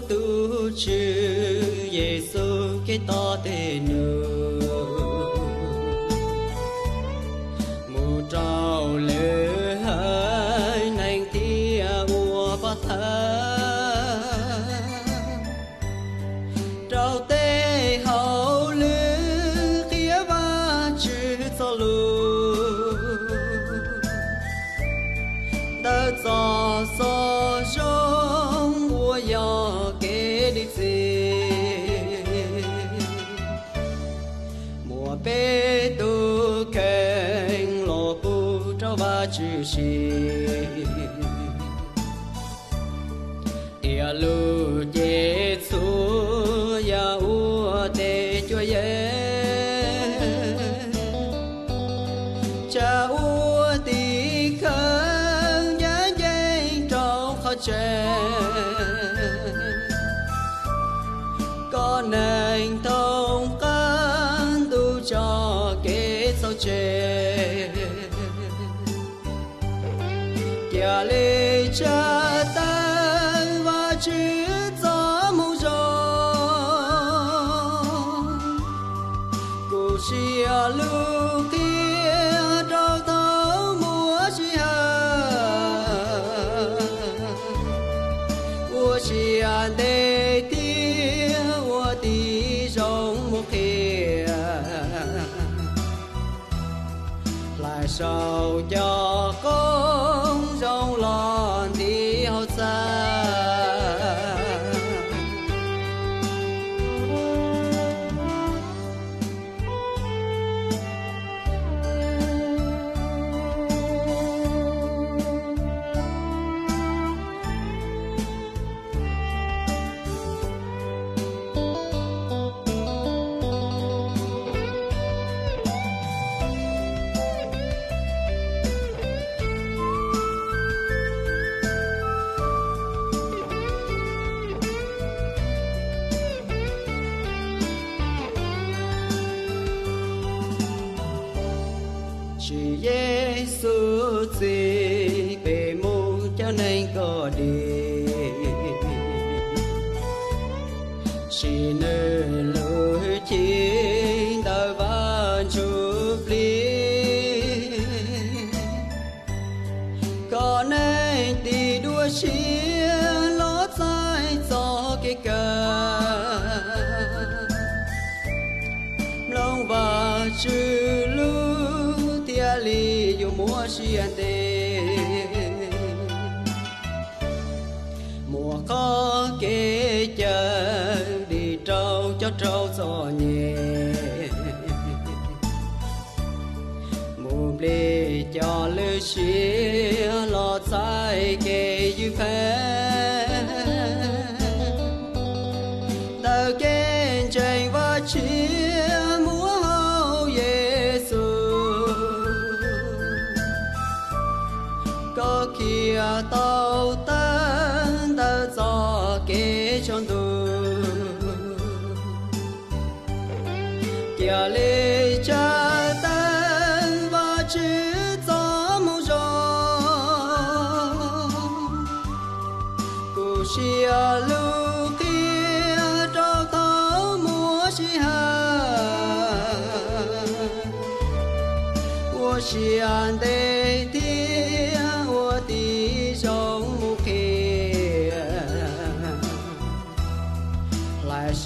Tus Tswv Yexus Khetos tej num mus rau lwm haiv neeg thiab ua pov thawj rau tej hauj lwm qhia Vajtswv txoj lus ntawm txoj xov zoo uas yog kev dim txim. Muab peb tus kheej los pub rau Vajtswv sim, thiab lub cev txhua yam ua tes cuab yeej, tsa ua tim khawv ncaj ncees rau qhov tseeb. Kom neeg thoob qab ntuj tso kev txhaum tseg, cia li tsa tawm Vajtswv txoj moo zoo. Kuv siv lus qhia rau thaum muaj sij hawm, ua siab ntev thiab ua tib zoo mus qhia, hlais saum cov qoob zoo los nti hauv txaj. Tswv Yexus txib peb mus coj neeg kom dim, siv nws lub hwj chim ntawm Vaj Ntsuj Plig, kom neeg tig dua siab los txais txoj kev kawg, mloog Vajtswv lus thiaj li yuav muaj siab ntev, muaj qhov kev cawm dim rau cov raug txom nyem, mus nplij cov lwm siab los txais kev ywj phem ntawm kev ntseeg Vajtswv muaj hauv Yexus. Koj khiav tau tawm ntawm txoj kev tshooj ntug, cia li tsa tawm Vajtswv txoj moo zoo. Kuv siv lus qhia rau thaum muaj sij hawm, ua siab ntev thiab ua tib zoo mus qhia, hlais